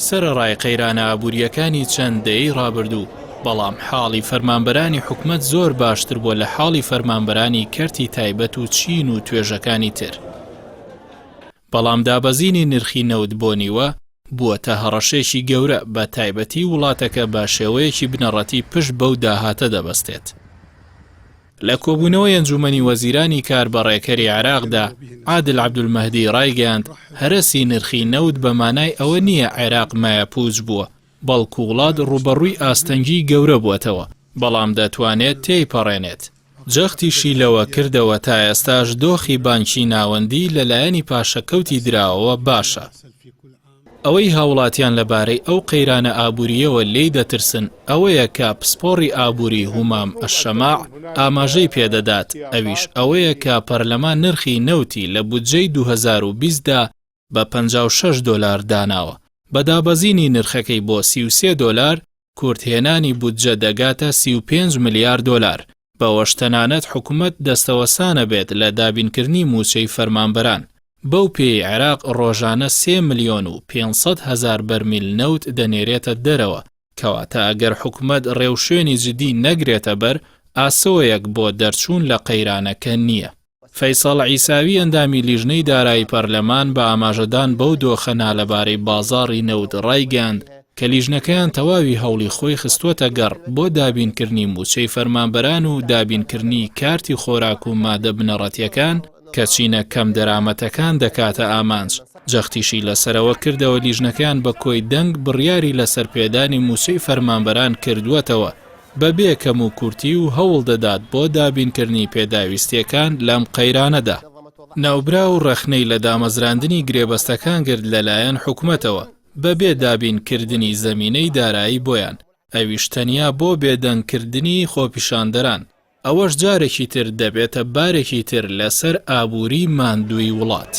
سەرەڕای قەیرانە ئابوورییەکانی چەند دەیەی ڕابردوو، بەڵام حاڵی فەرمانبەرانی حکومەت زۆر باشتر بووە لە حاڵی فەرمانبەرانی کەرتی تایبەت و چین و توێژەکانی تر. بەڵام دابەزینی نرخی نەوت بۆ نیوە، بووەتە هەڕەشەیەکی گەورە، بە تایبەتی وڵاتەکە بە شێوەیەکی بنەڕەتی پشت بەو داهاتە دەبەستێت. لە کۆبوونەوەی ئەنجوومەنی وەزیرانی کاربەڕێکەری عێراقدا، عادل عەبدولمەهدی ڕایگەیاند، هەرەسی نرخی نەوت بە مانای ئەوە نییە عێراق مایەپووچ بووە، بەڵکو وڵات ڕووبەڕووی ئاستەنگیی گەورە بووەتەوە، بەڵام دەتوانێت تێیپەڕێنێت. جەختیشی لەوە کردەوە تا ئێستاش دۆخی بانکی ناوەندی لە لایەنی پاشەکەوتی دراوەوە باشە. ئەوەی هاوڵاتیان لەبارەی ئەو قەیرانە ئابوورییەوە لێی دەترسن ئەوەیە کە پسپۆڕی ئابووری هومام ئەلشەماع ئاماژەی پێدەدات، ئەویش ئەوەیە کە پەرلەمان نرخی نەوتی لە بودجەی 2020 دا بە 56 دۆلار داناوە، بە دابەزینی نرخەکەی بۆ 33 دۆلار کورتهێنانی بودجە دەگاتە 35 ملیار دۆلار، بەوەش تەنانەت حکومەت دەستەوەسانەبێت لە دابینکردنی مووچەی فەرمانبەران، بەو پێیەی عێراق ڕۆژانە سێ ملیۆن و 500 هەزار بەرمیل نەوت دەنێرێتە دەرەوە، کەواتە ئەگەر حکومەت ڕێوشوێنی جدی نەگرێتەبەر، ئاسۆیەک بۆ دەرچوون لە قەیرانەکە نییە. فەیسەڵ عیساوی ئەندامی لیژنەی دارایی پەرلەمان بە ئاماژەدان بەو دۆخە نالەبارەی بازاڕی نەوت ڕایگەیاند کە لیژنەکەیان تەواوی هەوڵی خۆی خستووەتە گەڕ بۆ دابینکردنی مووچەی فەرمانبەران و دابینکردنی کارتی خۆراک و مادە بنەڕەتیەکان کە چینە کەمدەرامەتەکان دەکاتە ئامانج، جەختیشی لەسەرەوە کردەوە لیژنەکەیان بە کۆی دەنگ بڕیاری لەسەر پێدانی مووچەی فەرمانبەران کردووەتەوە بەبێ کەموکورتی و هەوڵ دەدات بۆ دابینکردنی پێداویستییەکان لەم قەیرانەدا. ناوبراو ڕەخنەی لە دامەزراندنی گرێبەستەکان گرت لەلایەن حکومەتەوە بەبێ دابینکردنی زەمینەی دارایی بۆیان، ئەویش تەنیا بۆ بێدەنگکردنی خۆپیشاندەران، ئەوەش جارێکی تر دەبێتە بارێکی تر لەسەر ئابووری ماندووی وڵات.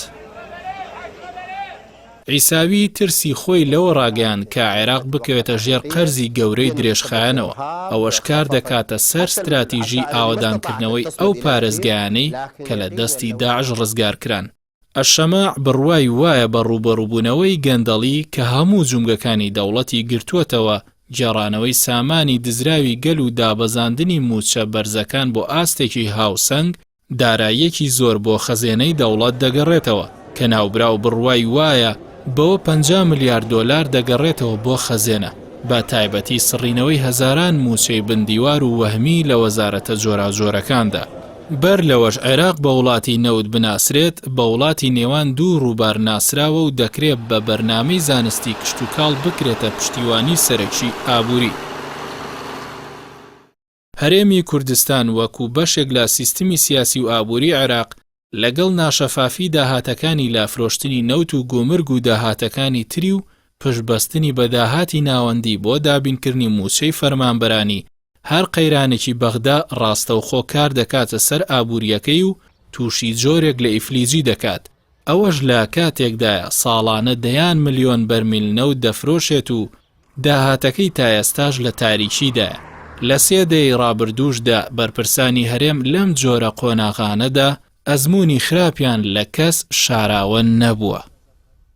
عیساوی ترسی خۆی لەوە ڕاگەیاند کە عێراق بکەوێتە ژێر قەرزی گەورەی درێژخایەنەوە، ئەوەش کار دەکاتە سەر ستراتیژی ئاوەدانکردنەوەی ئەو پارێزگایانەی کە لە دەستی داعش ڕزگارکران. ئەلشەماع بڕوای وایە بە ڕووبەڕووبوونەوەی گەندەڵی کە هەموو جومگەکانی دەوڵەتی گرتووەتەوە، گێڕانەوەی سامانی دزراوی گەل و دابەزاندنی مووچە بەرزەکان بۆ ئاستێکی هاوسەنگ، داراییەکی زۆر بۆ خەزێنەی دەوڵەت دەگەڕێتەوە، کە ناوبراو بڕوای وایە بەوە 50 ملیار دۆلار دەگەڕێتەوە بۆ خەزێنە، بە تایبەتی سڕینەوەی هەزاران مووچەی بن دیوار و وەهمی لە وەزارەتە جۆراوجۆرەکاندا. بەر لەوەش عێراق بە وڵاتی نەوت بناسرێت، بە وڵاتی نێوان دوو ڕووبار ناسراوە و دەکرێ بە بەرنامەی زانستی کشتوکاڵ بکرێتە پشتیوانی سەرەکی ئابووری. هەرێمی کوردستان وەکو بەشێک لە سیستمی سیاسی و ئابووری عێراق، لەگەڵ ناشەفافی داهاتەکانی لە فرۆشتنی نەوت و گومرگ و داهاتەکانی تری و پشتبەستنی بە داهاتی ناوەندی بۆ دابینکردنی مووچەی فەرمانبەرانی، هەر قەیرانێکی بەغدا ڕاستەوخۆ کار دەکاتە سەر ئابوورییەکەی و تووشی جۆرێک لە ئیفلیجی دەکات، ئەوەش لە کاتێکدایە ساڵانە دەیان ملیۆن بەرمیل نەوت دەفرۆشێت و داهاتەکەی تا ئێستاش لە تاریکیدایە. لە سێ دەیەی ڕابردووشدا بەرپرسانی هەرێم لەم جۆرە قۆناغانەدا ئەزموونی خراپیان لە کەس شاراوە نەبووە.